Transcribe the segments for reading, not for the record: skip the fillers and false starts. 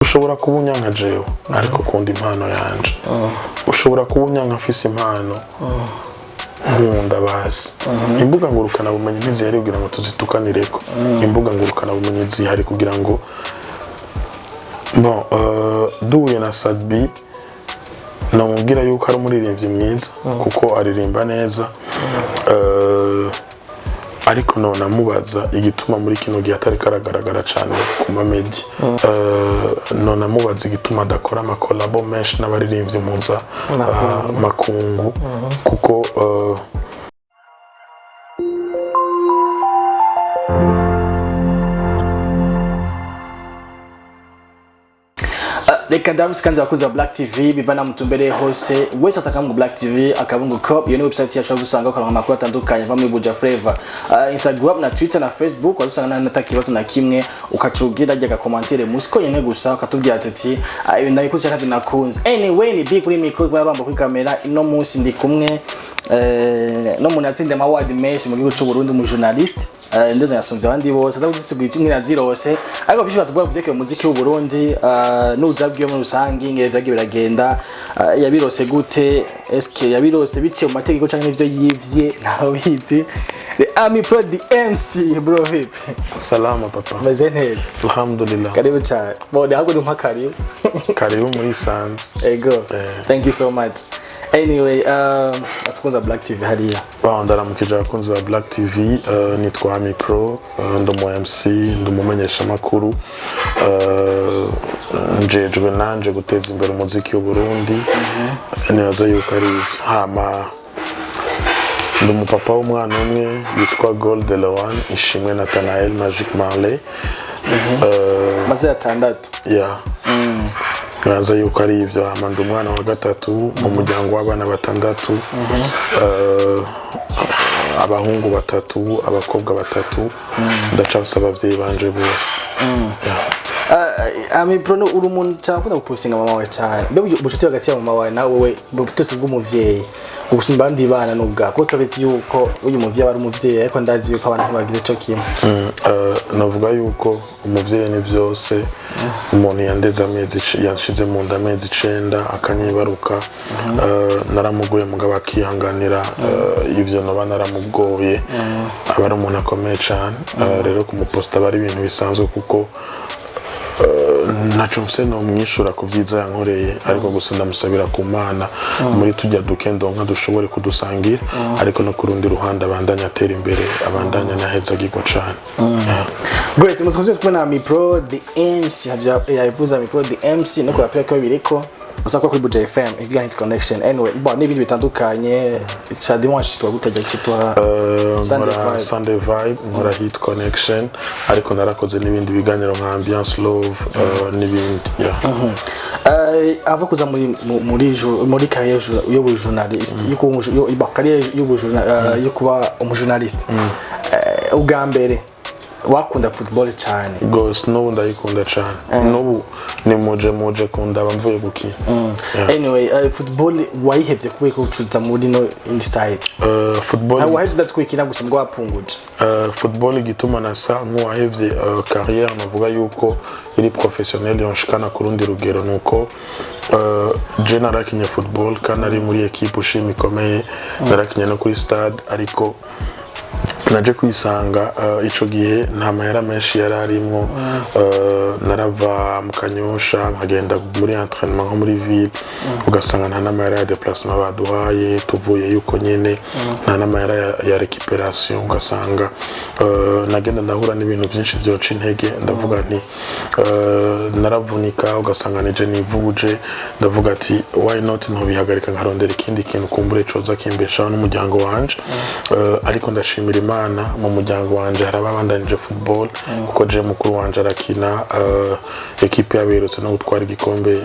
Ushobora kuba unyanka jewe, ariko ukunda impano yanje. Ushobora kuba unyanka mfise impano, nkunda bazi. Imbuga ngurukanabumenyi ntizihari kugira ngo tuzitukanireko. Imbuga ngurukanabumenyi zihari kugira ngo, bon, duhuye na Sat-B, namubwira yuko ari umuririmbyi mwiza kuko aririmba neza. Ariko none amubaza igituma muri kino gihe atari karagaragara cyane ku ma media. None amubaza igituma adakora ama collabo menshi n'abaririmbyi mpuza makungu, kuko Reka ndabise kandi abakunzi ba Black TV biva na mutumbereye hose wese atakamwe Black TV akabungu com. Iyo ni website yacu gusanga ukaronka amakuru atandukanye ava muri Buja Flavor. Instagram na Twitter na Facebook wasanga nta kibazo na kimwe, ukacugira rya commentaire musiko nyene gusa ukatubwira ati ibi ndabikuze cyangwa nakunze. Anyway, ni big kuri micro kwa bamba kuri kamera. Ino munsi ndi kumwe no muntu yatsinze ama award menshi mu gihugu cy'u Burundi, mu journaliste, ndetse yasumvye abandi bose, ndakuzisigura imwe nazirose, ariko byinshi batuvuga kuvyerekeye umuziki w'u Burundi n'ubuza bwiwe muri rusangi, ingene vyagiye biragenda, yabirose gute, eske yabirose biciye mu mategeko canke n'ivyo yivye, ntawizi. The Ami Pro, the MC, bro, vipi? Salama, papa. Meze neza. Alhamdulillah. Karibu cyane. Bon, ahubwo ni karibu. Karibu muri Sanze. Ego. Thank you so much. Anyway, atukunza Black TV hariya. Bon, ndaramukije abakunzi ba Black TV. Nitwa Ami Pro, ndi umu MC, ndi umumenyeshamakuru, njejwe nanje guteza imbere umuziki w'u Burundi. Nibaza yuko ari ivyo. Hama ndi umupapa w'umwana umwe yitwa Gold Lewan Ishimwe Nathanael Magic Marley. Maze atandatu. Ya, nibaza yuko ari ivyo. Hama ndi umwana wa gatatu mu muryango w'abana batandatu. Abahungu batatu, abakobwa batatu. Ndacafise abavyeyi banje bose. Yeah. Ami Pro, uri umuntu cyane akunda gupostinga mama wawe cyane. Mbe ubucuti hagati ya mama wawe nawe wewe, ubututsi bw'umuvyeyi gusumba abandi bana n'ubwa kuko turabizi yuko uyu muvyeyi aba ari umuvyeyi, ariko ndazi yuko abantu ntibagize ico kimwe. Navuga yuko umuvyeyi ni byose. Umuntu yandeze amezi yanshize mu nda amezi 9, akanyibaruka. Naramugoye, mugabo akihanganira ivyo noba naramugoye. Aba ari umuntu akomeye cane. Rero kumuposta aba ari ibintu bisanzwe, kuko ntaco mfise nomwishura ku vyiza yankoreye, ariko gusa ndamusabira ku Mana muri tujya duke ndonka dushobore kudusangira, ariko no ku rundi ruhande abandanya atera imbere, abandanya nahezagirwa cane. Yeah. Great, musozi kumwe na Ami Pro the MC, havya yavuze Ami Pro the MC no kurapira ko biriko gusa ko kuri Buja FM ikiganiro Hit Connection. Anyway, bon, n'ibindi bitandukanye cha dimanche twa gutajya cyitwa Sunday Nkora Vibe. Sunday Vibe, nkora Hit Connection, ariko narakoze n'ibindi biganiro nka Ambiance Love n'ibindi, yeah. Ava kuza muri carrière y'ubu journaliste, yo kuba yo carrière y'ubu yo kuba umujournaliste. Ubwa mbere wakunda football cyane? Gose, n'ubu ndayikunda cane. N'ubu ni muje muje kundaba mvuye gukina. Yeah. Anyway, football wayihevye kubera ko ucuza muri no inside? Football Ntabwo wahevye, udatwikira gusa mbwo wapunguje. Football, igituma nasa nk'uwahevye carrière navuga yuko iri professionnel yonshikana ku rundi rugero, nuko je narakinye football kandi ari muri équipe ushima ikomeye, narakinye no kuri stade, ariko naje kwisanga ico gihe nta mahera menshi yari arimwo. Narava mu Kanyosha nkagenda muri entraînement nko muri ville, ugasanga nta n'amahera ya déplacement baduhaye, tuvuye yuko nyene nta n'amahera ya récupération. Ugasanga nagenda ndahura n'ibintu byinshi byoca intege. Ndavuga nti naravunika, ugasanga nije nivuje. Ndavuga ati why not ntobihagarika nkarondera ikindi kintu kumbure coza kimbeshaho n'umuryango wanje. Ariko ndashimira Imana, mu muryango wanje hari ababandanije football, kuko je mukuru wanje arakina ekipe yaberutse no gutwara igikombe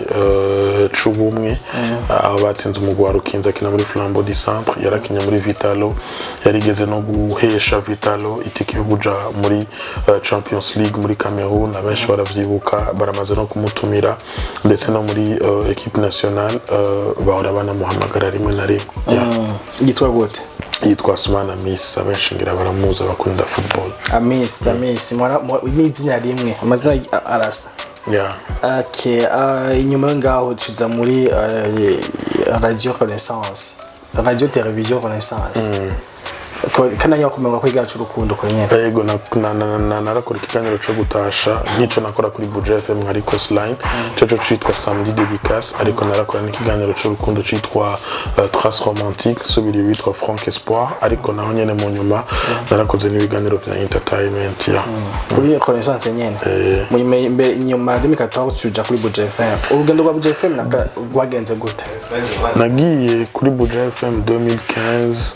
c'ubumwe, aho batsinze umugwi wa Rukinzo. Akina muri Flambeau du Centre, yarakinye muri Vitalo, yarigeze no guhesha Vitalo itike yo kuja muri Champions League muri Cameroon, abenshi baravyibuka. Baramaze no kumutumira ndetse no muri équipe nationale, bahora banamuhamagara rimwe na rimwe. Yeah. Yitwa gute? Yitwa Asmana Miss, abenshi ngira baramuzi abakunda football. Amis, Amis, n'izina rimwe, amazina arasa. Yeah. Okay, inyuma yo ngaho tuza muri Radio Renaissance, Radio Television Renaissance. Kana nyakumenga ko igacu urukundo ko nyene. Yego, narakora ikiganiro cyo gutasha nk'ico nakora kuri Buja FM nka Request Line, cyo citwa Samedi Dédicace, ariko narakora n'ikiganiro cy'urukundo citwa Trace Romantique, subiriye witwa Frank Espoir, ariko naho nyene mu nyuma narakoze n'ibiganiro vya entertainment ya. Kuri Renaissance nyene. Mu imbere inyuma ya 2014 tuja kuri Buja FM. Urugendo rwa Buja FM rwagenze gute? Nagiye kuri Buja FM 2015,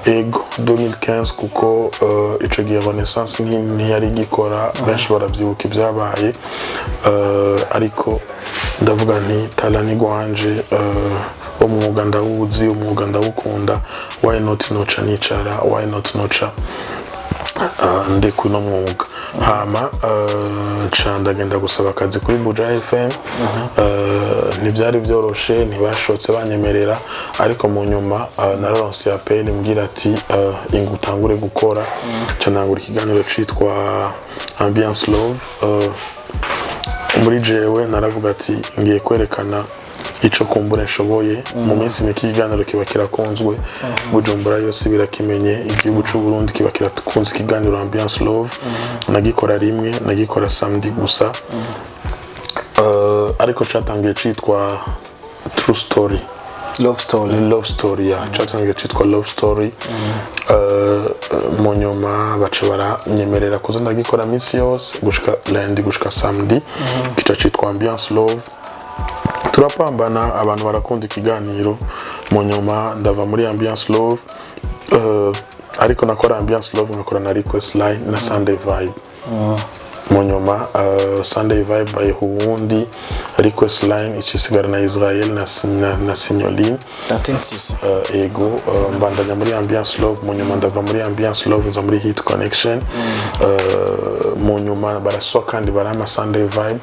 ego 2015, kuko ico gihe Renaissance ntiyari igikora, benshi baravyibuka ibyabaye, ariko ndavuga nti tala ni gwanje, umwuga ndawuzi, umwuga ndawukunda, why not noca nicara, why not noca ndeka uno mwuga? Hama nca ndagenda gusaba akazi kuri Buja FM. Ntibyari byoroshe, ntibashotse banyemerera, ariko mu nyuma nararonse appel mbwira ati inga utangure gukora. Nca ntangura ikiganiro citwa Ambiance Love. Muri jewe naravuga ati ngiye kwerekana ico kumbura nshoboye. Mu minsi mike ikiganiro kiba kirakunzwe, Bujumbura yose birakimenye, igihugu c'u Burundi kiba kirakunze ikiganiro Ambiance Love. Nagikora rimwe, nagikora samedi gusa, ariko catangiye citwa True Story. Love Story. Love Story ya, catangiye citwa Love Story. Mu nyuma baca baranyemerera kuza ndagikora minsi yose gushika lundi gushika samedi, kica citwa Ambiance Love. Turapambana, abantu barakunda ikiganiro. Mu nyuma ndava muri Ambiance Love, ariko nakora Ambiance Love, nkakora na Request Line na Sunday Vibe. Mu nyuma Sunday Vibe bayiha uwundi, Request Line ikisigara na Israel na Signoline. 136. Ego, mbandanya muri Ambiance Love. Mu nyuma ndava muri Ambiance Love, nza muri Hit Connection. Mu nyuma baraswa kandi barama Sunday Vibe.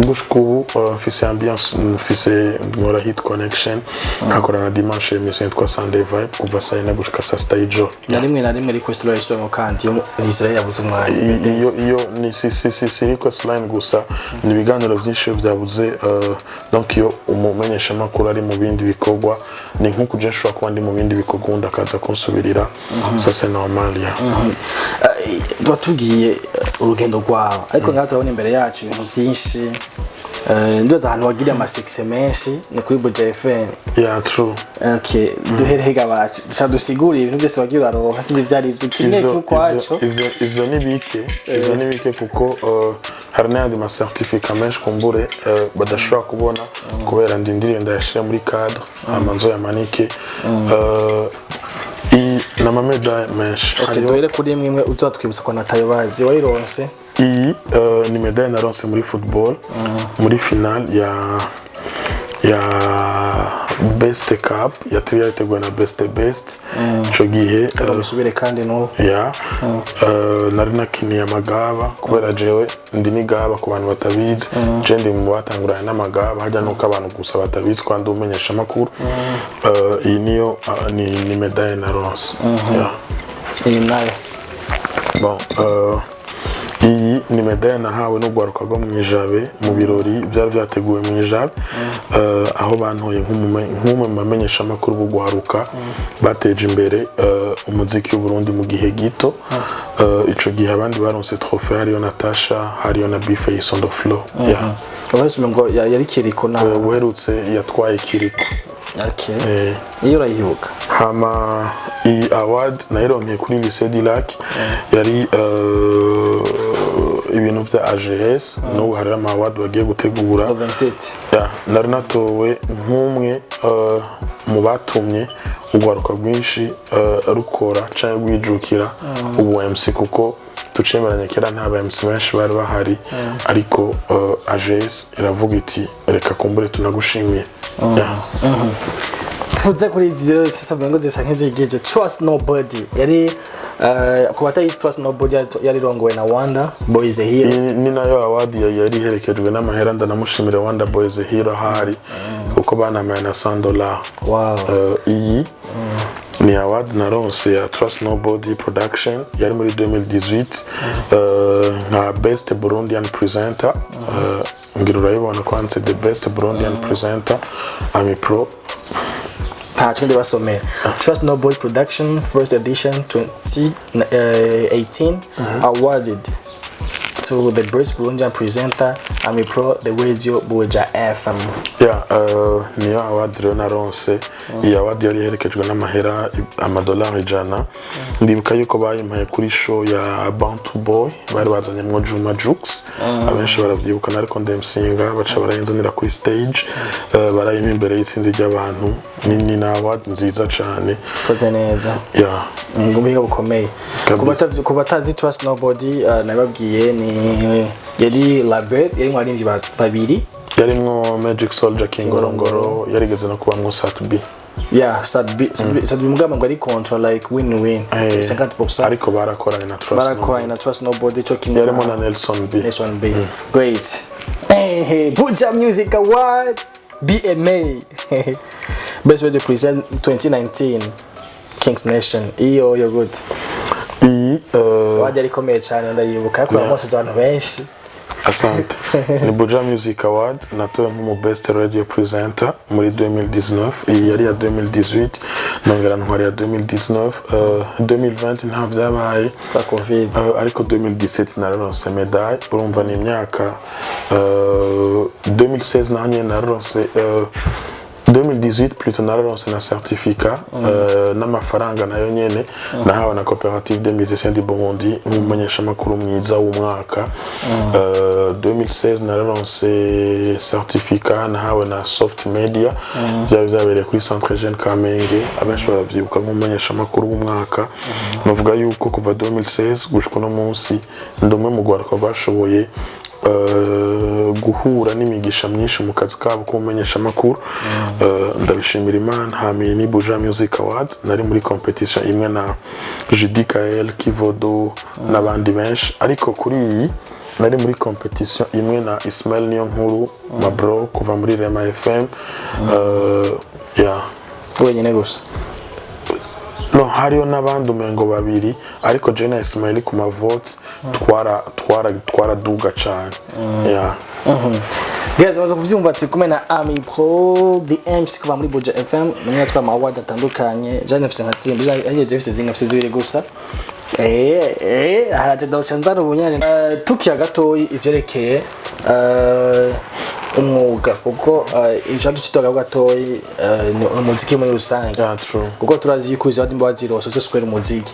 Gushika ubu mfise Ambiance, mfise nkora Hit Connection, nkakora na dimanche émission yitwa Sunday Vibe kuva saa 4 gushika saa 6 y'ijoro. Na rimwe na rimwe Request Line isomwa kandi iyo Israel yabuze umwanya. Iyo ni si Request Line gusa, ni ibiganiro byinshi iyo byabuze, donc iyo umumenyeshamakuru ari mu bindi bikorwa, ni nk'uko uje nshobora kuba ndi mu bindi bikorwa, undi akaza kunsubirira, ça c'est normal ya. Watubwiye urugendo rwawe, ariko ngaha turabona imbere yacu ibintu byinshi. Ndibaza ahantu wagiriye ama succès menshi ni kuri Buja FM. Yeah, true. Okay, duhere gabacu duca dusigurire ibintu byose wagiye uraronka, sinzi ivyari ivyo kimwe ukwaco. Ivyo ni bike, ivyo ni bike, kuko hari n'ayandi ma certificat menshi kumbure badashobora kubona kubera ndindiriye ndayashira muri cadre, hama nzoyamanike. Iyi ni ama médailles menshi. Okay, duhere kuri imwe imwe uzatwibutsa ko natayo bazi wayironse. Iyi ni médaille naronse muri football, muri final ya Best Cup yatari yateguwe na Best Best ico gihe. Bisubire kandi n'ubu. Ya, nari nakiniye amagaba kubera jewe ndi n'igaba, ku bantu batabizi je ndi mu batanguranye n'amagaba hajya, nuko abantu gusa batabizi kandi umenyesha amakuru. Iyi niyo ni médaille naronse. Yeah. Iyi nayo? Bon, iyi ni médaille nahawe n'urwaruka rwo mu Ijabe mu birori byari byateguwe mu Ijabe, aho bantoye nk'umwe mu bamenyeshamakuru b'urwaruka bateje imbere umuziki w'Uburundi mu gihe gito. Ico gihe abandi baronse trophée hariyo Natasha, hariyo na Bface on the floor. Yeah. Uretse ngo yari Kiriko na Uherutse yatwaye Kiriko. Okay, iyo urayibuka? Hama iyi award nayironkeye kuri Lycée du Lac, yari ibintu bya AGS, n'ubu hari ama award bagiye gutegura. 27. Ya, nari natowe nk'umwe mu batumye urwaruka rwinshi rukora cyangwa rwijukira ubu MC, kuko tucemeranya kera nta ba MC benshi bari bahari, ariko AGS iravuga iti reka kumbure tunagushimiye. Yeah. Tuze kuri izi rero, sasa ngo zisa nk'izigije Trust Nobody yari, ku batayizi, Trust Nobody yari irongowe na Wanda Boys Hero. Iyi ni nayo award yari iherekejwe n'amahera, ndanamushimira Wanda Boys Hero ahari kuko banamaye na $100. Wow. Iyi Ni award naronse ya Trust Nobody Production, yari muri 2018, nka best Burundian presenter. Ngira urayibona ko handitse "The best Burundian presenter Ami Pro". Ntacyo ndibasomera. Trust Nobody Production, first edition 2018, awarded to the best Burundian presenter Ami Pro, the radio Buja FM. Yeah, niyo award rero naronse. Iyi award yari iherekejwe n'amahera, amadolari 100. Ndibuka yuko bayimpaye kuri show ya Bantu Boy, bari bazanyemwo Juma Jux, abenshi baravyibuka, nariko ndemsinga, baca barayinzanira kuri stage, barayimpa imbere y'itsinzi ry'abantu. Ni na award nziza cane. Koze neza. Yeah. Ubuhinga bukomeye. Kabisa. Ku batazi Trust Nobody, nababwiye ni yari label yari abarinzi babiri. Yarimwo Magic Soldier Kingorongoro, yarigeze no kubamwo Sat B. Yeah, Sat B mugamba ngo ari contra like win win 50%. Ariko barakoranye na Trust. Barakoranye na Trust Nobody cyo kimwe. Yarimo na Nelson B. Nelson B. Great. Hey, hey, Buja Music Award BMA Best Radio Present 2019, Kings Nation. Iyo yo good. Iyi Wajya ari ikomeye cyane, ndayibuka yakura amaso abantu benshi. Asante. Ni Buja Music Award natowe nk'umu best radio presenter muri 2019. Iyi yari ya 2018, nongera ntwara ya 2019. 2020 nta vyabaye kwa Covid. Ariko 2017 nararonse médaille. Urumva ni imyaka, 2016 naho nyene nararonse, 2018 plutôt, nararonse na certificat, n'amafaranga nayo nyene nahawe na Coopérative des musiciens du Burundi nk'umumenyeshamakuru mwiza w'umwaka. 2016 nararonse certificat nahawe na Soft Media, byari byabereye kuri Centre Jeune Kamenge, abenshi baravyibuka, nk'umumenyeshamakuru w'umwaka. Navuga yuko kuva 2016 gushika uno munsi ndi umwe mu rwaruka rwashoboye guhura n'imigisha myinshi mu kazi kabo k'ubumenyeshamakuru. Ndabishimira Imana. Hamiye ni Buja Music Award, nari muri competition imwe na Judi Kael Kivodo n'abandi benshi, ariko kuri iyi nari muri competition imwe na Ismail Niyonkuru, Mabro, kuva muri Rema FM. Yeah. Wenyine gusa? No, hariyo n'abandi umengo babiri, ariko je na Ismail ku mavotes twaraduga cane, yeah. Guys, amaze kuvyumva, turi kumwe na Ami Pro the MC kuva muri Buja FM, nimwe atwara ama award atandukanye. Jean afise nka tsimbi, Jean yagiye afise zinga, afise zibiri gusa. Haraje dawuca nzana ubunyane. Tukiya gatoyi ivyerekeye umwuga, kuko ijambo citoga gatoyi ni umuziki muri rusange. Yeah, true. Kuko turazi yuko izo ndimbo wazirose zose kubera umuziki.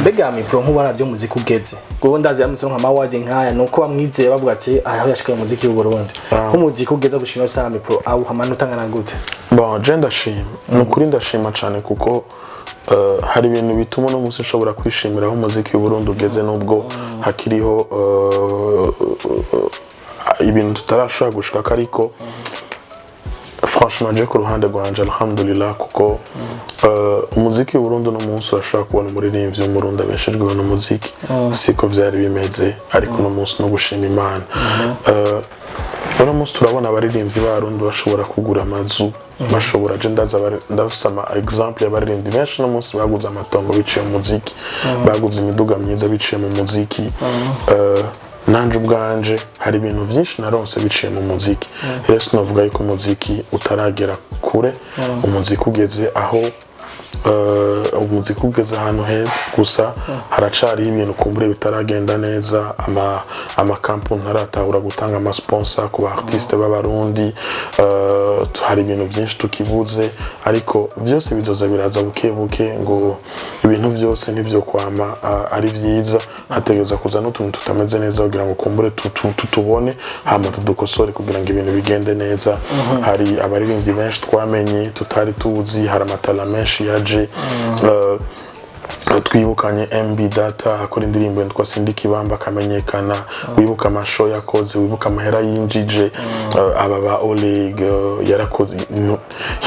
Mbega Ami Pro, nk'ubu aravye umuziki ugeze, kuko ndazi yamutse nka award nkaya nuko bamwizeye, bavuga ati aho yashikaye umuziki w'u Burundi, nk'umuziki ugeze gushika ino saha, Ami Pro awuha amanota angana gute? Bon, je ndashima, ni ukuri ndashima cyane, kuko hari ibintu bituma uno munsi nshobora kwishimira aho umuziki w'u Burundi ugeze, nubwo hakiriho ibintu tutarashobora gushaka, ariko franchement je ku ruhande rwanje, alhamdulillah, kuko umuziki w'u Burundi uno munsi urashobora kubona umuririmbyi w'Umurundi abeshejweho n'umuziki. Siko byari bimeze, ariko uno munsi no gushima Imana. Uno munsi turabona abaririmbyi b'Abarundi bashobora kugura amazu, bashobora, je ndaza ndafise ama exemple y'abaririmbyi benshi uno munsi baguze amatongo biciye mu muziki, baguze imiduga myiza biciye mu muziki. Nanje ubwanje hari ibintu byinshi naronse biciye mu muziki. Rero sinavuga yuko umuziki utaragera kure. Umuziki ugeze aho, umuziki ugeze ahantu heza, gusa haracariho ibintu kumbure bitaragenda neza. Amakampuni ntaratahura gutanga amasponsor ku ba artiste b'Abarundi. Hari ibintu byinshi tukibuze, ariko byose bizoza biraza buke buke. Ngo ibintu byose ntivyo kwama ari byiza, hategereza kuza n'utuntu tutameze neza kugira ngo kumbure tutubone, hama tudukosore kugira ngo ibintu bigende neza. Hari abaririmbyi benshi twamenye tutari tuzi, hari amatara menshi yaje. Twibukanye MB Data akora indirimbo yitwa Sindikibamba akamenyekana. Wibuka amashow yakoze, wibuka amahera yinjije. Aba ba Oleg, yarakoze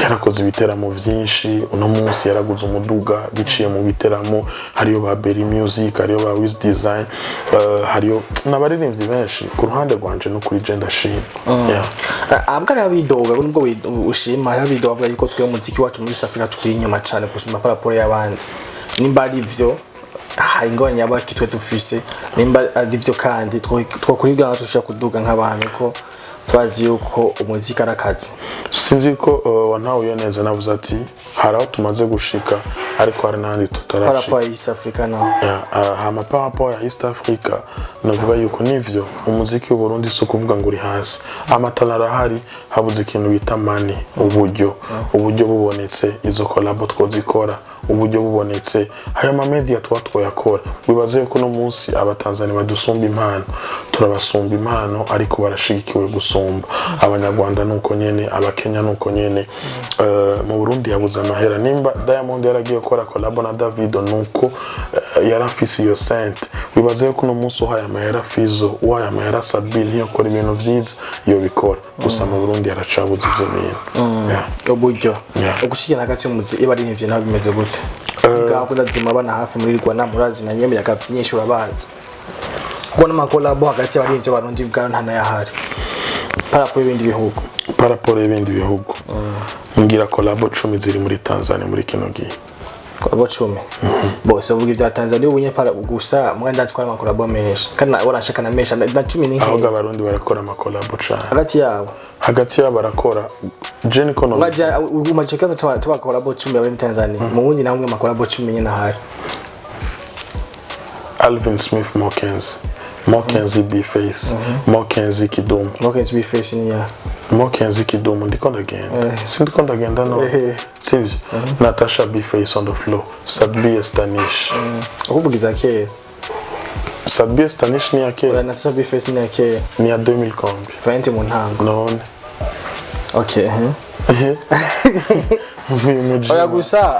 yarakoze ibiteramo byinshi. Uno munsi yaraguze umuduga biciye mu biteramo. Hariyo ba Berry Music, hariyo ba Wiz Design, hariyo n'abaririmbyi benshi. Ku ruhande rwanje no kuri je ndashima, yeah. Abwa rero bidoga nubwo ushima, hariho abidoga bavuga yuko twe umuziki wacu muri East Africa turi inyuma cane gusumba par rapport y'abandi. Nimba ari ivyo, hari ingorane nyabaki twe dufise? Nimba ari ivyo kandi, twokuribwa tushobora kuduga nk'abantu, ko turazi yuko umuziki ari akazi. Sinzi ko wantahuye neza. Navuze ati hari aho tumaze gushika, ariko hari n'ahandi par tutarashika. rapport ya East Africa naho? Yeah, hama par rapport ya East Africa, navuga yuko nivyo, umuziki w'Uburundi si ukuvuga ngo uri hasi. Amatara arahari, habuze ikintu bita money, uburyo. Uburyo bubonetse, izo collabo twozikora. Uburyo bubonetse, ayo ma media tuba twoyakora. Wibaze ko uno munsi Abatanzania badusumba impano, turabasumba impano, ariko barashigikiwe gusumba. Abanyarwanda nuko nyene, Abakenya nuko nyene. Mu Burundi yabuze amahera. Nimba Diamond yaragiye gukora collabo na Davido, nuko yari afise iyo sente. Wibaze ko uno munsi uhaye amahera Fizo, uhaye amahera Sabil, ntiyokora ibintu vyiza? Yobikora. Gusa mu Burundi yaracabuze ivyo bintu. Yeah. Uburyo. Yeah. Ugushigikira hagati y'umuziki y'abaririmbyi naho bimeze gute? Ngaho ndazima bana hafi muri Rwanda murazi na nyembe yakafite nyinshi, urabazi kuko n'amakolabo hagati y'abaririmbyi b'Abarundi bwabo nta nayahari par rapport y'ibindi bihugu. Par rapport y'ibindi bihugu, mbwira collabo 10 ziri muri Tanzania muri kino gihe. Collabo 10 bose uvuga ibya Tanzania ubunye para gusa mwa ndazi ko ari amakolabo menshi kandi warashaka na menshi na 10 ni Ahubwo nke. Abarundi barakora amakolabo cane. Hagati yabo. Hagati yabo barakora, je niko no Waja umaze kibazo cy'aba collabo 10 bari muri Tanzania, mu wundi nawe amakolabo 10 nyine ahari. Alvin Smith, Mokenzi, Mokenzi B-Face, Mokenzi Kidumu. Mokenzi B-Face ni ya Mokenzi Kidumu, ndiko ndagenda, sindiko ndagenda, no. Sivyo? Natasha B-Face on the floor, Sadbi Stanish. Ukuvuga iza kera. Sadbi Stanish ni ya kera. Natasha B-Face ni ya kera. Ni ya 2000 kombi. Valente mu ntango. None Okay. Mvuye mu gym. Oya, gusa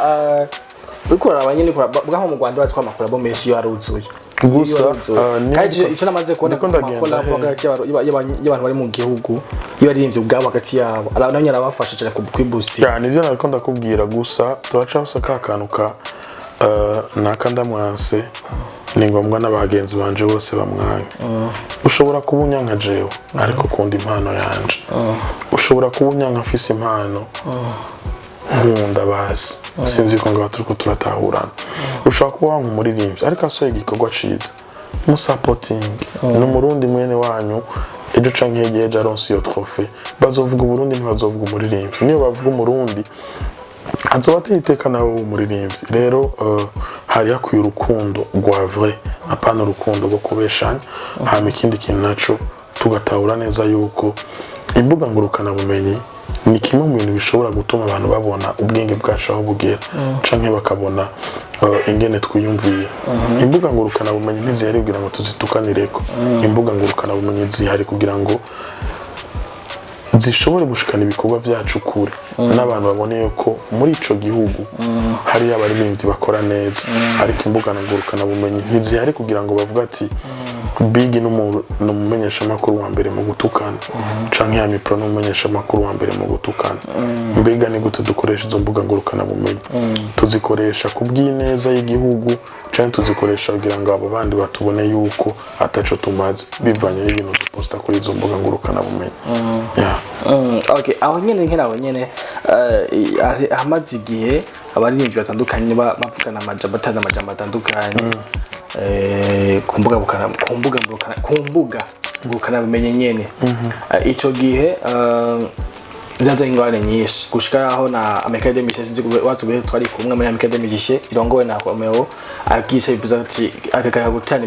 uriko uraraba nyine bwaho mu Rwanda batwa amakolabo menshi iyo aruzuye. Gusa, Iyo aruzuye. Kandi ico namaze kubona ndiko ndagenda, amakolabo he. hagati y'abantu bari mu gihugu, iyo baririmbye ubwabo hagati yabo, nayo nyine arabafasha cyane kwiboostinga. Ya, nivyo nariko ndakubwira. Gusa turacafise ka kantu ka naka ndamwanse, ni ngombwa n'abagenzi banje bose bamwanke. Ushobora kuba unyanka jewe, ariko ukunda impano yanje. Ushobora kuba unyanka mfise impano, nkunda basi. Sinzi ko ngaho turiko turatahurana. Ushobora kuba wanka umuririmbyi, ariko asohoye igikorwa ciza, musapotingi. Ni Umurundi mwene wanyu. Ejo canke hirya ejo aronse iyo trophée, bazovuga Uburundi, ntibazovuga umuririmbyi. Niyo bavuga Umurundi, azoba ateye iteka nawe w'umuririmbyi. Rero hari hakwiye urukundo rwa vrai, apana urukundo rwo kubeshanya. Hama ikindi kintu naco, tugatahura neza yuko imbuga ngurukanabumenyi ni kimwe mu bintu bishobora gutuma abantu babona ubwenge bwacu aho bugera, canke bakabona ingene twiyumviye. Imbuga ngurukanabumenyi ntizihari kugira ngo tuzitukanireko. Imbuga ngurukanabumenyi zihari kugira ngo zishobore gushikana ibikorwa byacu kure, n'abantu babone yuko muri ico gihugu hariyo abaririmbyi bakora neza. Ariko imbuga ngurukanabumenyi ntizihari kugira ngo bavuge ati Big ni umumenyeshamakuru wa mbere mu gutukana, canke ya Mipro ni umumenyeshamakuru wa mbere mu gutukana. Mbega ni gute dukoresha izo mbuga ngurukanabumenyi? Tuzikoresha ku bw'ineza y'igihugu, canke tuzikoresha kugira ngo abo bandi batubone yuko ataco tumaze, bivanye n'ibintu duposta kuri izo mbuga ngurukanabumenyi? Yeah. Okay, aho nyene nkene aho nyene hamaze igihe abaririmbyi batandukanye bavugana amajambo, batanze amajambo atandukanye ku mbuga ngurukana bumenyi nyene. Ico gihe byazanye ingorane nyinshi gushika aho na Amicale des Musiciens, sinzi watubwiye twari kumwe muri Amicale des Musiciens irongowe na Romeo, agisha bivuze ati akagaya gutana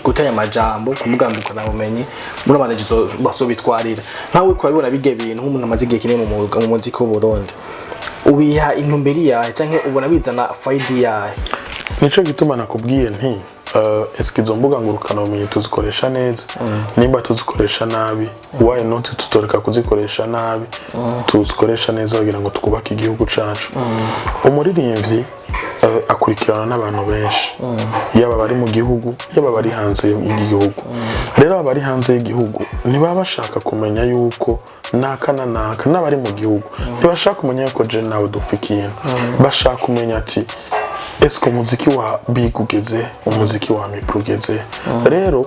gutanya amajambo ku mbuga ngurukanabumenyi muri manager bazobitwarira. Nkawe uriko urabibona bijya bintu, nk'umuntu amaze igihe kinini mu mwuga mu muziki w'u Burundi, ubiha intumbero yahe canke ubona bizana fayidi yahe? Nico gituma nakubwiye nti Eske izo mbuga ngurukanabumenyi tuzikoresha neza? Nimba tuzikoresha nabi, why not tutoreka kuzikoresha nabi, tuzikoresha neza kugira ngo twubake igihugu cacu? Umuririmbyi akurikirana n'abantu benshi, yaba abari mu gihugu, yaba abari hanze y'igihugu. Rero abari hanze y'igihugu ntibaba bashaka kumenya yuko naka na naka, n'abari mu gihugu ntibashaka kumenya yuko je nawe dupfa ikintu. Bashaka kumenya ati: "Ese umuziki wa Big ugeze? Umuziki wa Mipro ugeze?" Rero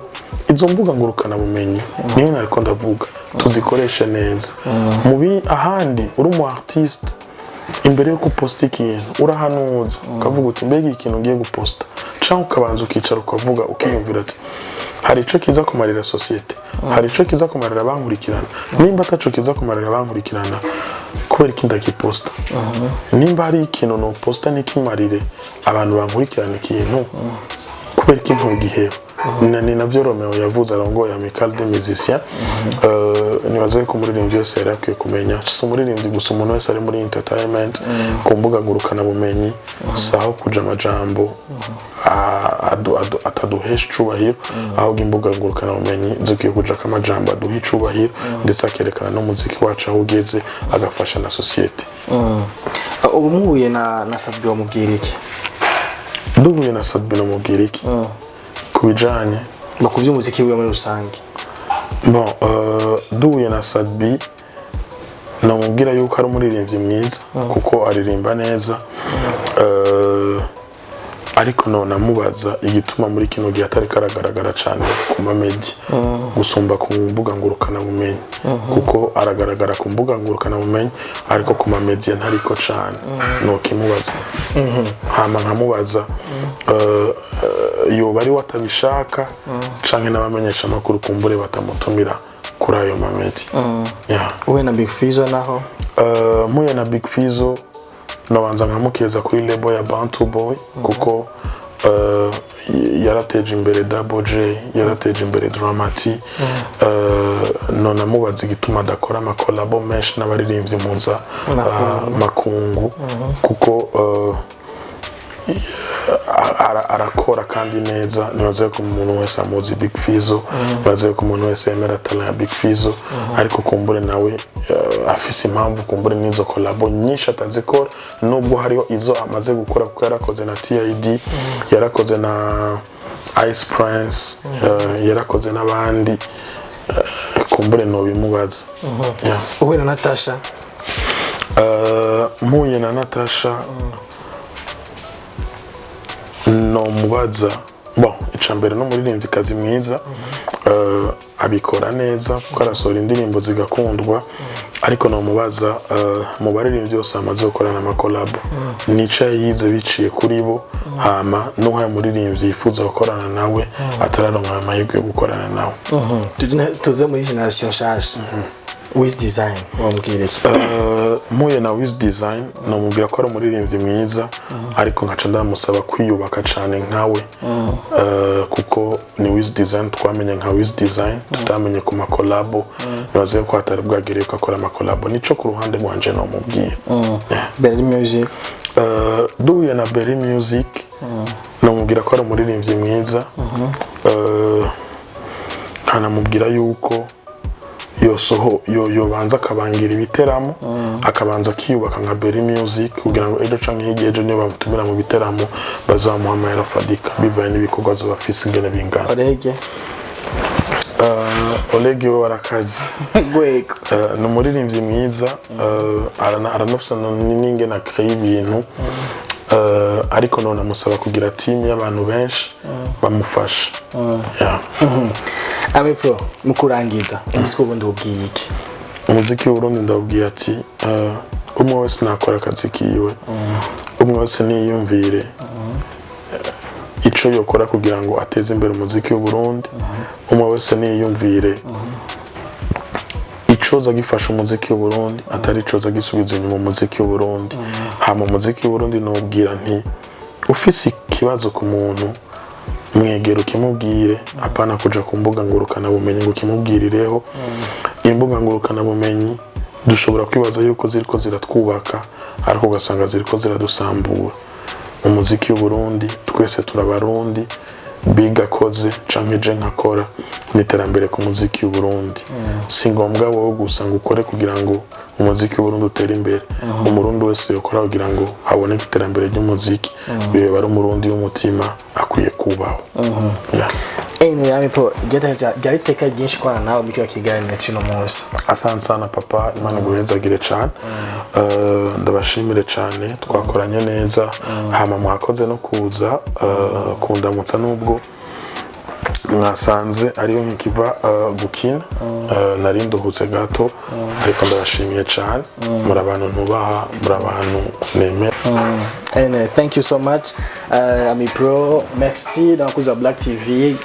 izo mbuga ngurukanabumenyi niyo nariko ndavuga, tuzikoreshe neza. Mu ahandi uri umu artiste, imbere yo guposta ikintu urahanuza, ukavuga uti: "Mbega ikintu ugiye guposta?" Cyangwa ukabanza ukicara, ukavuga, ukiyumvira ati: "Hari ico kiza kumarira sosiyete? Hari ico kiza kumarira abankurikirana? Nimba ataco kiza kumarira abankurikirana, kubera iki ndagiposta? Nimba hari ikintu noposta ntikimarire abantu bankurikirana ikintu, kubera iki ntugiheba?" Ni navyo Romeo yavuze, arongoye Amicale des Musiciens. Nibaze ko umuririmbyi wese yari akwiye kumenya, si umuririmbyi gusa, umuntu wese ari muri entertainment, ku mbuga ngurukanabumenyi saho kuja amajambo ataduhesha icubahiro, ahubwo imbuga ngurukanabumenyi zikwiye kujako amajambo aduha icubahiro, ndetse akerekana n'umuziki wacu aho ugeze, agafasha na sosiyete. Ubu muhuye na Sat-B, wamubwira iki? Duhuye na Sat-B, namubwira iki ku bijanye Ngo ku by'umuziki wiwe muri rusange. Bon, duhuye na Sat-B, namubwira yuko ari umuririmbyi mwiza kuko aririmba neza. Ariko nonamubaza igituma muri kino gihe atari karagaragara cyane ku ma media gusumba ku mbuga ngurukanabumenyi, kuko aragaragara ku mbuga ngurukanabumenyi ariko ku ma media ntariko cyane. Nokimubaza, hama nkamubaza yoba ari we atabishaka canke n'abamenyesha amakuru kumbure batamutumira kuri ayo ma media. Yeah. Uhuye na Big Fizzo naho? Mpuye na Big Fizzo, nabanza nkamukeza kuri label ya Bantu Boy, kuko yarateje imbere Double J, yarateje imbere Dramati. None amubaza igituma adakora ama collabo menshi n'abaririmbyi muza makungu, kuko arakora kandi neza. Nibaze ko umuntu wese amuzi Big Fizzo, nibaze ko umuntu wese yemera talent ya Big Fizzo, ariko kumbure nawe afise impamvu kumbure n'izo collabo nyinshi atazikora, nubwo hariho izo amaze gukora, kuko yarakoze na TID, yarakoze na Ice Prince, yarakoze n'abandi. Kumbure nobimubaza. Yeah. Uhuye na Natasha? Mpuye na Natasha, nomubaza, bon, icya mbere ni umuririmbyikazi mwiza, abikora neza kuko arasohora indirimbo zigakundwa. Ariko nomubaza mu baririmbyi bose bamaze gukorana ama collabo, nica yize biciye kuri bo, hama n'uwaye muririmbyi yifuza gukorana nawe atararonka ayo mahirwe yo gukorana nawe. Tuze muri generation nshasha, Wiz Design, wamubwira iki? Mpuye na Wiz Design, namubwira ko ari umuririmbyi mwiza, ariko nkaca ndamusaba kwiyubaka cyane nkawe, kuko ni Wiz Design twamenye nka Wiz Design, tutamenye ku ma collabo. Nibaze ko atari bwagereye ko akora ama collabo. Nico ku ruhande rwanje namubwira. Yeah. Berry Music? Duhuye na Berry Music, namubwira ko ari umuririmbyi mwiza, nkanamubwira yuko yosoho yobanza akabangira ibiteramo, akabanza akiyubaka nka Berry Music, kugira ngo ejo canke hirya ejo niyo bamutumira mu biteramo bazamuha amahera afadika bivanye n'ibikorwa azoba afise ingene bingana. Orege? Oleg we warakaze. Gwego. Ni umuririmbyi mwiza, aranafisa n'ingene akora ibintu, ariko none amusaba kugira team y'abantu benshi bamufasha. Yeah. Ami Pro, mu kurangiza, umuziki w'ubundi ubwiye iki? Umuziki w'Uburundi ndababwiye ati: umwe wese nakora akazi kiwe, umwe wese niyumvire ico yokora kugira ngo ateze imbere umuziki w'Uburundi, umwe wese niyumvire icoza gifasha umuziki w'Uburundi, atari icoza gisubiza inyuma umuziki w'Uburundi. Hama umuziki w'Uburundi nubwira nti: ufise ikibazo ku muntu, mwegera ukimubwire, apana kuja ku mbuga ngurukanabumenyi ngo ukimubwirireho. Imbuga ngurukanabumenyi dushobora kwibaza yuko ziriko ziratwubaka, ariko ugasanga ziriko ziradusambura umuziki w'Uburundi. Twese turabarundi. Big akoze canke je nkakora ni iterambere ku muziki w'Uburundi. Si ngombwa wowe gusa ngo ukore kugira ngo umuziki w'Uburundi utere imbere. Umurundi wese yokora kugira ngo haboneke iterambere ry'umuziki, biba ari Umurundi w'umutima, akwiye kubaho. Yeah. Anyway, Ami Pro, ryari iteka ryinshi kubana nawe muri kino kiganiro cy'uno munsi. Asante sana papa, Imana iguhezagire cyane. Ndabashimire cyane, twakoranye neza. Hama mwakoze no kuza kundamutsa nubwo mwasanze ariyo nkikiva gukina. Nari nduhutse gato, ariko ndabashimiye cyane. Muri abantu ntubaha, muri abantu nemera. Anyway, thank you so much, Ami Pro. Merci n'abakozi ba Black TV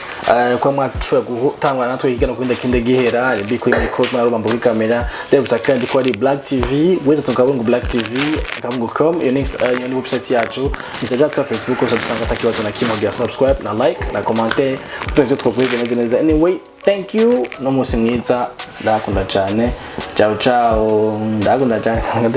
kuba mwashoboye gutangwa natwe ikiganiro kurinda kinde gihera bi kuri micro na rubambo kuri kamera. Rero gusa kandi ko ari Black TV wese tukabungu Black TV akabungu.com, iyo ni iyo ni website yacu, Instagram na Facebook hose dusanga atakibazo na kimwe. Kugira subscribe na like na commenter kugira twakwize neza neza. Anyway, thank you, no munsi mwiza, ndakunda cyane. Ciao ciao, ndakunda cyane.